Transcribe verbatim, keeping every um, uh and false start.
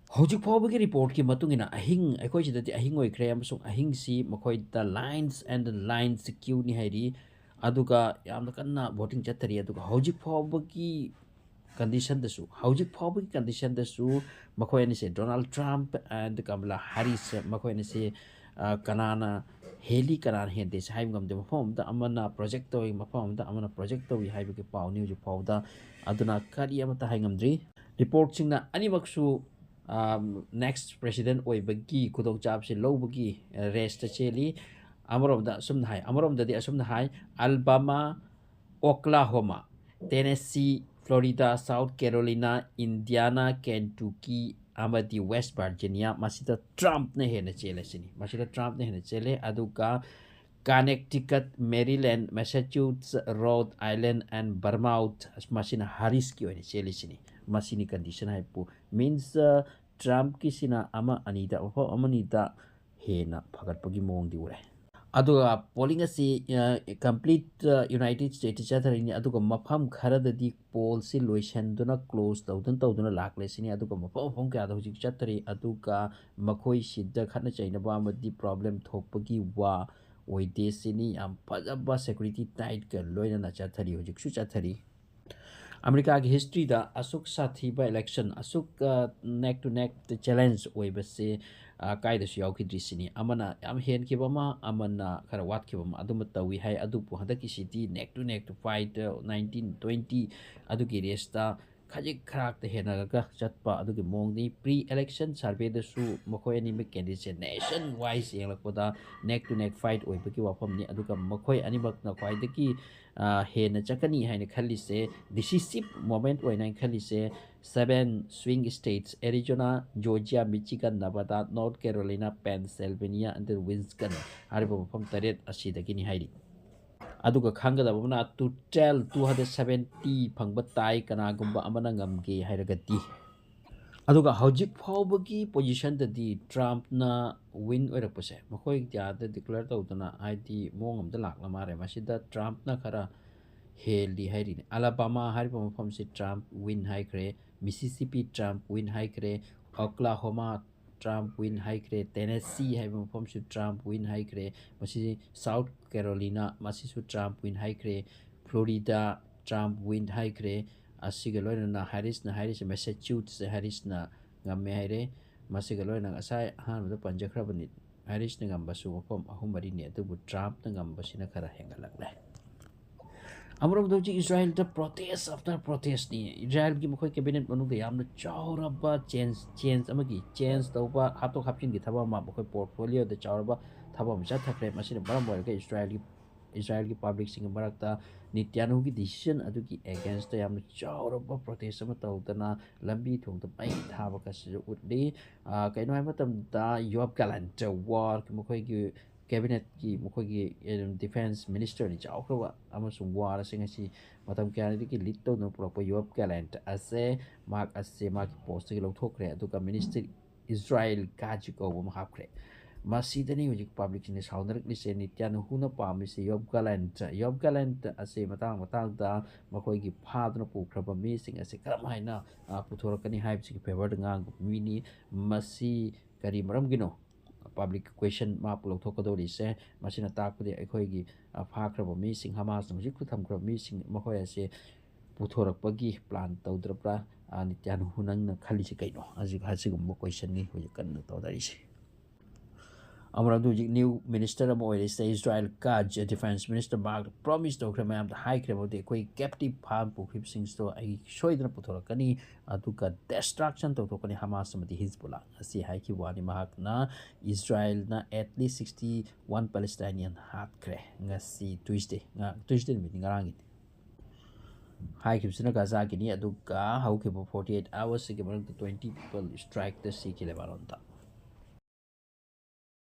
ꯍꯧꯖꯤꯛ ꯐꯥꯎꯕꯒꯤ ꯔꯤꯄꯣꯔꯠꯀꯤ ꯃꯇꯨꯡ ꯏꯟꯅ ꯑꯍꯤꯡ, ꯑꯩꯈꯣꯏ ꯁꯤꯗꯗꯤ ꯑꯍꯤꯡ ꯑꯣꯏꯈ꯭ꯔꯦ ꯑꯃꯁꯨꯡ ꯑꯍꯤꯡꯁꯤ ꯃꯈꯣꯏꯗ ꯂꯥꯏꯟꯁ ꯑꯦꯟ ꯂꯥꯏꯟꯁ ꯀ꯭ꯌꯨꯅꯤ ꯍꯥꯏꯔꯤ꯫ ꯑꯗꯨꯒ ꯌꯥꯝꯅ ꯀꯟꯅ ꯚꯣꯇꯤꯡ ꯆꯠꯊꯔꯤ꯫ ꯑꯗꯨꯒ ꯍꯧꯖꯤꯛ ꯐꯥꯎꯕꯒꯤ ꯀꯟꯗꯤꯁꯟꯗꯁꯨ, ꯍꯧꯖꯤꯛ ꯐꯥꯎꯕꯒꯤ ꯀꯟꯗꯤꯁꯟꯗꯁꯨ ꯃꯈꯣꯏ ꯑꯅꯤꯁꯦ, ꯗꯣꯅꯥꯜꯗ ꯇ꯭ꯔꯝꯞ ꯑꯦꯟ ꯀꯃꯂꯥ ꯍꯥꯔꯤꯁ, ꯃꯈꯣꯏ ꯑꯅꯤꯁꯦ, ꯑ, ꯀꯅꯥꯅ ꯍꯦꯜꯂꯤ, ꯀꯅꯥꯅ ꯍꯦꯟꯗꯦ ꯁꯤ ꯍꯥꯏꯕ ꯉꯝꯗꯦ꯫ ꯃꯐꯝ ꯑꯃꯗ ꯑꯃꯅ ꯄ꯭ꯔꯣꯖꯦꯛ ꯇꯧꯏ, ꯃꯐꯝ ꯑꯃꯗ ꯑꯃꯅ ꯄ꯭ꯔꯣꯖꯦꯛ ꯇꯧꯏ ꯍꯥꯏꯕꯒꯤ ꯄꯥꯎꯅꯤ ꯍꯧꯖꯤꯛ ꯐꯥꯎꯕꯗ꯫ ꯑꯗꯨꯅ ꯀꯔꯤ ꯑꯃꯠꯇ ꯍꯥꯏ ꯉꯝꯗ꯭ꯔꯤ꯫ ꯔꯤꯄꯣꯔꯠꯁꯤꯡꯅ ꯑꯅꯤꯃꯛꯁꯨ, ꯑ, ꯅꯦꯛꯁ ꯄ꯭ꯔꯦꯁꯤꯗꯦꯟ ꯑꯣꯏꯕꯒꯤ ꯈꯨꯗꯣꯡꯆꯥꯕꯁꯤ ꯂꯧꯕꯒꯤ, ꯑ, ꯔꯦꯁꯇ ꯆꯦꯜꯂꯤ꯫ ꯑꯃꯔꯣꯝꯗ ꯑꯁꯨꯝꯅ ꯍꯥꯏ, ꯑꯃꯔꯣꯝꯗꯗꯤ ꯑꯁꯨꯝꯅ ꯍꯥꯏ, ꯑꯜꯕꯥꯃꯥ, ꯑꯣꯀ꯭ꯂꯥꯍꯣꯃꯥ, ꯇꯦꯅꯦꯁꯤ, ꯐ꯭ꯂꯣꯔꯤꯗꯥ, ꯁꯥꯎꯠ ꯀꯦꯔꯣꯂꯤꯅꯥ, ꯏꯟꯗꯤꯌꯥꯅꯥ, ꯀꯦꯟꯇꯨꯀꯤ ꯑꯃꯗꯤ ꯋꯦꯁ ꯚꯔꯖꯤꯅꯤꯌꯥ, ꯃꯁꯤꯗ ꯇ꯭ꯔꯝꯞꯅ ꯍꯦꯟꯅ ꯆꯦꯜꯂꯦ ꯁꯤꯅꯤ꯫ ꯃꯁꯤꯗ ꯇ꯭ꯔꯝꯞꯅ ꯍꯦꯟꯅ ꯆꯦꯜꯂꯦ꯫ ꯑꯗꯨꯒ ꯀꯅꯦꯛꯇꯤꯀꯠ, ꯃꯦꯔꯤꯂꯦꯟ, ꯃꯦꯁꯥꯆꯨꯁꯦꯠꯁ, ꯔꯣꯗ ꯑꯥꯏꯂꯦꯟ ꯑꯦꯟ ꯕꯔꯃꯥꯎꯠ, ꯃꯁꯤꯅ ꯍꯥꯔꯤꯁꯀꯤ ꯑꯣꯏꯅ ꯆꯦꯜꯂꯤꯁꯤꯅꯤ꯫ ꯃꯁꯤꯅꯤ ꯀꯟꯗꯤꯁꯟ ꯍꯥꯏꯕꯨ꯫ ꯃꯤꯟꯁ, ꯇ꯭ꯔꯝꯞꯀꯤꯁꯤꯅ ꯑꯃ ꯑꯅꯤꯗ, ꯃꯐꯝ ꯑꯃꯅꯤꯗ ꯍꯦꯟꯅ ꯐꯒꯠꯄꯒꯤ ꯃꯑꯣꯡꯗꯤ ꯎꯔꯦ꯫ ꯑꯗꯨꯒ ꯄꯣꯂꯤꯡ ꯑꯁꯤ, ꯑ, ꯀꯝꯄ꯭ꯂꯤꯠ, ꯑ, ꯌꯨꯅꯥꯏꯇꯦꯗ ꯁ꯭ꯇꯦꯠꯇ ꯆꯠꯊꯔꯤꯅꯤ, ꯑꯗꯨꯒ ꯃꯐꯝ ꯈꯔꯗꯗꯤ ꯄꯣꯜꯁꯤ ꯂꯣꯏꯁꯤꯟꯗꯨꯅ, ꯀ꯭ꯂꯣꯖ ꯇꯧꯗꯨꯅ, ꯇꯧꯗꯨꯅ ꯂꯥꯛꯂꯦ ꯁꯤꯅꯤ꯫ ꯑꯗꯨꯒ ꯃꯐꯝ, ꯃꯐꯝ ꯀꯌꯥꯗ ꯍꯧꯖꯤꯛ ꯆꯠꯊꯔꯤ꯫ ꯑꯗꯨꯒ ꯃꯈꯣꯏꯁꯤꯗ ꯈꯠꯅ ꯆꯩꯅꯕ ꯑꯃꯗꯤ ꯄ꯭ꯔꯣꯕ꯭ꯂꯦꯝ ꯊꯣꯛꯄꯒꯤ ꯋꯥ ꯑꯣꯏꯗꯦ ꯁꯤꯅꯤ꯫ ꯌꯥꯝ ꯐꯖꯕ ꯁꯦꯀ꯭ꯌꯨꯔꯤꯇꯤ ꯇꯥꯏꯠꯀ ꯂꯣꯏꯅꯅ ꯆꯠꯊꯔꯤ, ꯍꯧꯖꯤꯛꯁꯨ ꯆꯠꯊꯔꯤ꯫ ꯑꯃꯦꯔꯤꯀꯥꯒꯤ ꯍꯤꯁꯇ꯭ꯔꯤꯗ ꯑꯁꯨꯛ ꯁꯥꯊꯤꯕ ꯏꯂꯦꯛꯁꯟ, ꯑꯁꯨꯛ, ꯑ, neck to neck challenge ꯑꯣꯏꯕꯁꯦ, ꯑ, ꯀꯥꯏꯗꯁꯨ ꯌꯥꯎꯈꯤꯗ꯭ꯔꯤ ꯁꯤꯅꯤ꯫ ꯑꯃꯅ ꯌꯥꯝ ꯍꯦꯟꯈꯤꯕ ꯑꯃ, ꯑꯃꯅ ꯈꯔ ꯋꯥꯠꯈꯤꯕ ꯑꯃ, ꯑꯗꯨꯃ ꯇꯧꯏ ꯍꯥꯏ꯫ ꯑꯗꯨꯕꯨ ꯍꯟꯗꯛꯀꯤꯁꯤꯗꯤ neck to neck fight, ꯑ, nineteen twenty ꯑꯗꯨꯒꯤ ꯔꯦꯁꯇ ꯈꯖꯤꯛ ꯈꯔꯥꯛꯇ ꯍꯦꯟꯅꯔꯒ ꯆꯠꯄ ꯑꯗꯨꯒꯤ ꯃꯑꯣꯡꯅꯤ꯫ ꯄ꯭ꯔꯤ ꯏꯂꯦꯛꯁꯟ ꯁꯔꯚꯦꯗꯁꯨ ꯃꯈꯣꯏ ꯑꯅꯤꯃꯛ ꯀꯦꯟꯗꯤꯗꯦꯠꯁꯦ ꯅꯦꯁꯟ ꯋꯥꯏꯁ ꯌꯦꯡꯂꯛꯄꯗ neck to neck fight ꯑꯣꯏꯕꯒꯤ ꯋꯥꯐꯝꯅꯤ꯫ ꯑꯗꯨꯒ ꯃꯈꯣꯏ ꯑꯅꯤꯃꯛꯅ ꯈ꯭ꯋꯥꯏꯗꯒꯤ, ꯑ, ꯍꯦꯟꯅ ꯆꯠꯀꯅꯤ ꯍꯥꯏꯅ ꯈꯜꯂꯤꯁꯦ, decisive moment ꯑꯣꯏꯅ ꯈꯜꯂꯤꯁꯦ, seven swing states, Arizona, Georgia, Michigan, Nevada, North Carolina, Pennsylvania ꯑꯃꯗꯤ Wisconsin ꯍꯥꯏꯔꯤꯕ ꯃꯐꯝ ꯇꯔꯦꯠ ꯑꯁꯤꯗꯒꯤꯅꯤ ꯍꯥꯏꯔꯤ꯫ ꯑꯗꯨꯒ ꯈꯪꯒꯗꯕ ꯑꯃꯅ, total two hundred seventy ꯐꯪꯕ ꯇꯥꯏ, ꯀꯅꯥꯒꯨꯝꯕ ꯑꯃꯅ ꯉꯝꯒꯦ ꯍꯥꯏꯔꯒꯗꯤ꯫ ꯑꯗꯨꯒ ꯍꯧꯖꯤꯛ ꯐꯥꯎꯕꯒꯤ ꯄꯣꯖꯤꯁꯟꯗꯗꯤ ꯇ꯭ꯔꯝꯞꯅ ꯋꯤꯟ ꯑꯣꯏꯔꯛꯄꯁꯦ, ꯃꯈꯣꯏ ꯏꯟꯗꯤꯌꯥꯗ ꯗꯤꯀ꯭ꯂꯦꯌꯔ ꯇꯧꯗꯅ, ꯍꯥꯏꯗꯤ, ꯃꯑꯣꯡ ꯑꯃꯗ ꯂꯥꯛꯂ ꯃꯥꯜꯂꯦ꯫ ꯃꯁꯤꯗ ꯇ꯭ꯔꯝꯞꯅ ꯈꯔ ꯍꯦꯜꯂꯤ ꯍꯥꯏꯔꯤꯅꯦ꯫ ꯑꯂꯥꯕꯥꯃꯥ ꯍꯥꯏꯔꯤꯕ ꯃꯐꯝꯁꯤ ꯇ꯭ꯔꯝꯞ ꯋꯤꯟ ꯍꯥꯏꯈ꯭ꯔꯦ, ꯃꯤꯁꯤꯁꯤꯄꯤ ꯇ꯭ꯔꯝꯞ ꯋꯤꯟ ꯍꯥꯏꯈ꯭ꯔꯦ, ꯑꯣꯀ꯭ꯂꯥꯍꯣꯃꯥ ꯇ꯭ꯔꯝꯞ ꯋꯤꯟ ꯍꯥꯏꯈ꯭ꯔꯦ, ꯇꯦꯅꯦꯁꯤ ꯍꯥꯏꯕ ꯃꯐꯝꯁꯨ ꯇ꯭ꯔꯝꯞ ꯋꯤꯟ ꯍꯥꯏꯈ꯭ꯔꯦ, ꯃꯁꯤ ꯁꯥꯎꯠ ꯀꯦꯔꯣꯂꯤꯅꯥ ꯃꯁꯤꯁꯨ ꯇ꯭ꯔꯝꯞ ꯋꯤꯟ ꯍꯥꯏꯈ꯭ꯔꯦ, ꯐ꯭ꯂꯣꯔꯤꯗꯥ ꯇ꯭ꯔꯝꯞ ꯋꯤꯟ ꯍꯥꯏꯈ꯭ꯔꯦ꯫ ꯑꯁꯤꯒ ꯂꯣꯏꯅꯅ ꯍꯥꯏꯔꯤꯁꯅ ꯍꯥꯏꯔꯤꯁꯦ ꯃꯦꯁꯦꯆꯨꯁꯦꯠꯁ ꯍꯥꯏꯔꯤꯁꯅ ꯉꯝꯃꯦ ꯍꯥꯏꯔꯦ꯫ ꯃꯁꯤꯒ ꯂꯣꯏꯅꯅ ꯉꯁꯥꯏ ꯑꯍꯥꯟꯕꯗ ꯄꯟꯖꯈ꯭ꯔꯕꯅꯤ, ꯍꯥꯏꯔꯤꯁꯅ ꯉꯝꯕꯁꯨ ꯃꯐꯝ ꯑꯍꯨꯝ ꯃꯔꯤꯅꯤ, ꯑꯗꯨꯕꯨ ꯇ꯭ꯔꯝꯞꯅ ꯉꯝꯕꯁꯤꯅ ꯈꯔ ꯍꯦꯟꯒꯠꯂꯛꯂꯦ꯫ ꯑꯃꯔꯣꯝꯗ ꯍꯧꯖꯤꯛ ꯏꯁꯔꯥꯌꯦꯜꯗ protest after protestꯅꯤ꯫ ꯏꯁꯔꯥꯌꯦꯜꯒꯤ ꯃꯈꯣꯏ cabinet ꯃꯅꯨꯡꯗ ꯌꯥꯝꯅ ꯆꯥꯎꯔꯕ change, change ꯑꯃꯒꯤ change ꯇꯧꯕ, ꯍꯥꯞꯇꯣꯛ ꯍꯥꯞꯆꯤꯟꯒꯤ ꯊꯕꯛ ꯑꯃ ꯃꯈꯣꯏ portfolioꯗ ꯆꯥꯎꯔꯕ ꯊꯕꯛ ꯑꯃ ꯆꯠꯊꯈ꯭ꯔꯦ꯫ ꯃꯁꯤꯅ ꯃꯔꯝ ꯑꯣꯏꯔꯒ ꯏꯁꯔꯥꯌꯦꯜꯒꯤ, ꯏꯁꯔꯥꯌꯦꯜꯒꯤ publicꯁꯤꯡꯒꯤ ꯃꯔꯛꯇ ꯅꯤꯇ꯭ꯌꯥꯅꯨꯒꯤ decision ꯑꯗꯨꯒꯤ againstꯇ ꯌꯥꯝꯅ ꯆꯥꯎꯔꯕ protest ꯑꯃ ꯇꯧꯗꯅ ꯂꯝꯕꯤ ꯊꯣꯡꯗ ꯃꯩ ꯊꯥꯕꯒꯁꯤꯁꯨ ꯎꯠꯂꯤ꯫ ꯑ, ꯀꯩꯅꯣ ꯍꯥꯏꯕ ꯃꯇꯝꯗ ꯌꯣꯑꯥꯚ ꯒꯦꯂꯦꯟꯠ, war ꯃꯈꯣꯏꯒꯤ cabinetꯀꯤ ꯃꯈꯣꯏꯒꯤ, ꯑꯦ, defence ministerꯅꯤ ꯆꯥꯎꯈ꯭ꯔꯕ ꯑꯃꯁꯨꯡ war ꯑꯁꯤ ꯉꯁꯤ ꯃꯇꯝ ꯀꯌꯥꯗꯒꯤ lead ꯇꯧꯗꯨꯅ ꯄꯨꯔꯛꯄ ꯌꯣꯑꯥꯚ ꯒꯦꯂꯦꯟꯠ ꯑꯁꯦ ꯃꯍꯥꯛ ꯑꯁꯦ ꯃꯥꯒꯤ postꯇꯒꯤ ꯂꯧꯊꯣꯛꯈ꯭ꯔꯦ, ꯑꯗꯨꯒ minister ꯏꯁꯔꯥꯌꯦꯜ ꯀꯥꯠꯖ ꯀꯧꯕ ꯑꯃ ꯍꯥꯞꯈ꯭ꯔꯦ꯫ ꯃꯁꯤꯗꯅꯤ ꯍꯧꯖꯤꯛ publicꯁꯤꯡꯅ ꯁꯥꯎꯅꯔꯛꯂꯤꯁꯦ꯫ ꯅꯤꯇ꯭ꯌꯥꯅꯨꯍꯨꯅ ꯄꯥꯝꯃꯤꯁꯦ ꯌꯣꯑꯥꯚ ꯒꯦꯂꯦꯟꯠ, ꯌꯣꯑꯥꯚ ꯒꯦꯂꯦꯟꯠ ꯑꯁꯦ ꯃꯇꯥꯡ ꯃꯇꯥꯡꯗ ꯃꯈꯣꯏꯒꯤ ꯐꯥꯗꯨꯅ ꯄꯨꯈ꯭ꯔꯕ ꯃꯤꯁꯤꯡ ꯑꯁꯦ ꯀꯔꯝ ꯍꯥꯏꯅ, ꯑ, ꯄꯨꯊꯣꯔꯛꯀꯅꯤ ꯍꯥꯏꯕꯁꯤꯒꯤ favourꯗ ꯉꯥꯡꯕ ꯃꯤꯅꯤ꯫ ꯃꯁꯤ ꯀꯔꯤ ꯃꯔꯝꯒꯤꯅꯣ public question ꯃꯍꯥꯛꯄꯨ ꯂꯧꯊꯣꯛꯀꯗꯧꯔꯤꯁꯦ? ꯃꯁꯤꯅ ꯇꯥꯛꯄꯗꯤ ꯑꯩꯈꯣꯏꯒꯤ, ꯑ, ꯐꯥꯈ꯭ꯔꯕ ꯃꯤꯁꯤꯡ, ꯍꯃꯥꯁꯅ ꯍꯧꯖꯤꯛ ꯈꯨꯠ ꯊꯝꯈ꯭ꯔꯕ ꯃꯤꯁꯤꯡ ꯃꯈꯣꯏ ꯑꯁꯦ ꯄꯨꯊꯣꯔꯛꯄꯒꯤ plan ꯇꯧꯗ꯭ꯔꯕ꯭ꯔꯥ? ꯑ, ꯅꯤꯇ꯭ꯌꯥꯅꯨꯍꯨ, ꯅꯪꯅ ꯈꯜꯂꯤꯁꯦ ꯀꯩꯅꯣ? ꯑꯁꯤ-, ꯑꯁꯤꯒꯨꯝꯕ questionꯅꯤ ꯍꯧꯖꯤꯛ ꯀꯟꯅ ꯇꯧꯅꯔꯤꯁꯦ꯫ ꯑꯃꯔꯣꯝꯗ ꯍꯧꯖꯤꯛ new minister ꯑꯃ ꯑꯣꯏꯔꯤꯁꯦ ꯏꯁꯔꯥꯌꯦꯜ ꯀꯥꯠꯖ, defence minister ꯃꯍꯥꯛꯅ promise ꯇꯧꯈ꯭ꯔꯦ, ꯃꯌꯥꯝꯗ ꯍꯥꯏꯈ꯭ꯔꯦ, ꯃꯗꯨꯗꯤ ꯑꯩꯈꯣꯏ captive ꯐꯥ ꯄꯨꯈ꯭ꯔꯤꯕꯁꯤꯡꯁꯤꯗꯣ ꯑꯩ ꯁꯣꯏꯗꯅ ꯄꯨꯊꯣꯔꯛꯀꯅꯤ, ꯑꯗꯨꯒ destruction ꯇꯧꯊꯣꯛꯀꯅꯤ ꯍꯃꯥꯁ ꯑꯃꯗꯤ ꯍꯤꯖꯕꯨꯜꯂꯥ꯫ ꯑꯁꯤ ꯍꯥꯏꯈꯤꯕ ꯋꯥꯅꯤ ꯃꯍꯥꯛꯅ꯫ ꯏꯁꯔꯥꯌꯦꯜꯅ at least sixty one Palestinian ꯍꯥꯠꯈ꯭ꯔꯦ ꯉꯁꯤ Tuesday, ꯉꯔꯥꯡ Tuesday ꯅꯨꯃꯤꯠꯅꯤ, ꯉꯔꯥꯡꯒꯤꯅꯤ꯫ ꯍꯥꯏꯈꯤꯕꯁꯤꯅ ꯒꯥꯖꯥꯒꯤꯅꯤ, ꯑꯗꯨꯒ ꯍꯧꯈꯤꯕ forty eight hoursꯁꯤꯒꯤ ꯃꯅꯨꯡꯗ twenty people strikeꯇ ꯁꯤꯈꯤ ꯂꯦꯕꯥꯅꯣꯟꯗ꯫